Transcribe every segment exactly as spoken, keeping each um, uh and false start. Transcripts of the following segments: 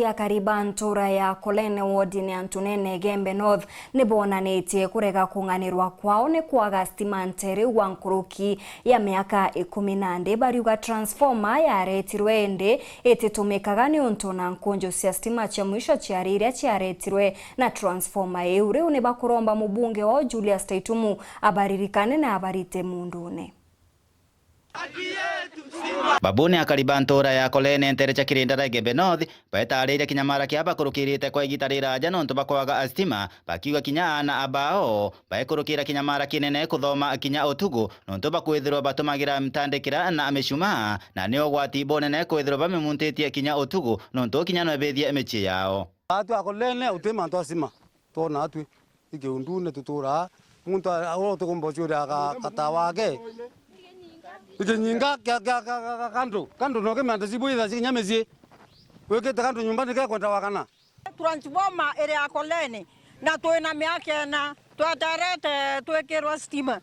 Akari ba ntura ya Kolene wodine ya Ntunene Igembe North ni bonanitie kurega kung'anirwa kwao ni kwaga stima ntere wa nkuruki ya miaka ikumi na ndi. Bariuga transformer yaretirwe indi ititumikaga niuntu na nkunju cia stima cia mwisho ciari iria ciaretirwe na transformer iu. Riu ni bakuromba mubunge wao Julius Taitumu abaririkane na abarite muundune. Babuni akari ba ntura ya Kolene ntere cia Kirindara Igembe North baetariria kinyamara kia bakurukirite kwa igita riraaja nontu bakwaga a stima, bakiuga kinya aana a bao baekurukira kinyamara kinene kuthoma kinya utuku nontu bakwithirwa batumagira mitandikira na micumaa, na ni ugwati bunene kwithirwa bamimuntitie kinya utuku nontu kinya no ibithie micii yao. Atwi a Kolene uti mantu a stima. Twona atwi ikiundune tuturaa, muntu a-, uria utikumba uciuria ga-, gata wake ikinyinga kia, kia, kia, kia, kia kandu, kandu no kimenda cibwitha cikinya micii, wikite kandu nyumba nikekwenda wakana. Transformer iri ya Kolene, na twina miaka ina tweterete twikirwa stima.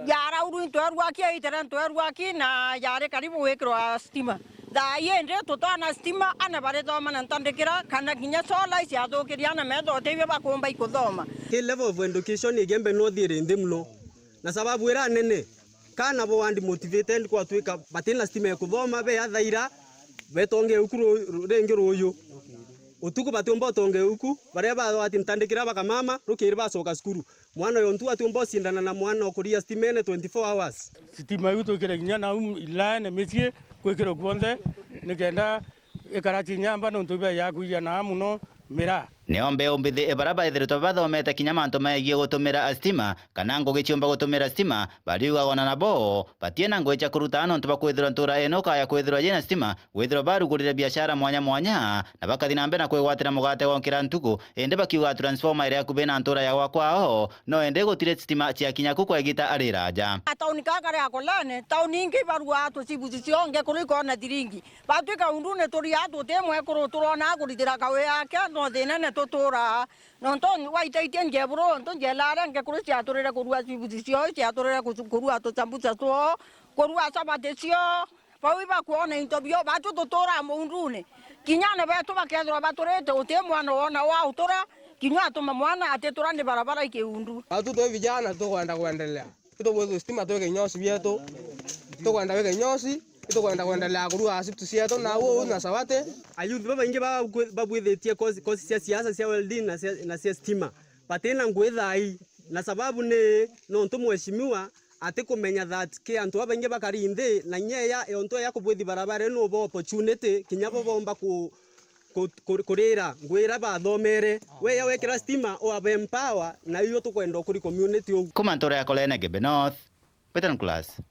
Yarauru into erua ki, eitere into erua ki, na yari karibu gwikirwa stima. Thaa ii indi tutona stima, ana barithoma na ntandikira, kana kinya solar iciathukiria ana metho utibio bakumba ikuthoma. Ki level of education Igembe North iri nthi muno, na sababu iria nene, kana bo undemotivated kwatwika batina stima ya kuthoma, be athaira, betonge uku ru-, ru-, ringi ruuyu. Utuku batiumba utonge uku, baria bathwati ntandikira bakamama, rukiri bacoka cukuru. Mwana uyu ntu atiumba ucindana na mwana ukuria stimene twenty-four hours. Sitima iu twikire kinya nau ilaene micii, kwikirwe kuonthe, nikenda ikara cinyamba nontu ibe ya kuijanaa muno miraa. Nio mbeu mbithi baria baithiritwe bathomete kinya mantu megie gutumira stima, kana ngugi ciumba gutumira stima, bariugaga ona nabo batiena ngugi cia kuruta nontu bakwithirwa ntura ino kaya kwithirwa yina stima, gwithirwa barugurire biashara mwanya mwanya, na bakathi na mbere na kwigwatira mugate gwa kira ntuku, indi bakiuga transformer iri akubi na ntura ya gwa kwao, no indi gutiri stima ciakinya ku kwa igita riraja. Tauni kaka ria Kolene, tauni ingi ibarugaa tucibuci cionge kuru ikona thiringi. Batwika undune turia tuti mwekuru turona kuritira kawi yake, no thinene tuturaa. Nontu waitaitie njeburu, ntu njelaare nge kuru ciaturire kurua cibuci cioo, ciaturire kucu-, kurua tucambuca twoo, kurua cabati cioo. Bau ibakwona into bio, batu tuturaa muundune. Kinya ana betu bakethirwa baturite, uti mwana wona wa utura, kinya atuma mwana atitura ni barabara ikiundu. Batu twi vijana tukwenda kwendelea. Itubwithwe stima twi kinyosi bietu, tukwenda wi kinyosi, itukwenda kwendelea kurua shift cietu na uu na Sawate. Ayouth babaingi babwi-, babwithitie kosi, kosi cia siasa, cia welding na cia, na cia stima. Batina ngugi thaa ii. Na sababu ni nontu mheshimiwa atikumenya that ki antu babaingi bakari nthi, na inya eya, yontu eya kubwithi barabara ino uba opportunity, kinya bo bomba ku, ku, ku, kurira ngugi iria bathomere. Weya wekira stima, uabe empower, na iyo tukwenda ukuri community ugu. Kuma ntura ya Kolene Igembe North, Peter Nicholas.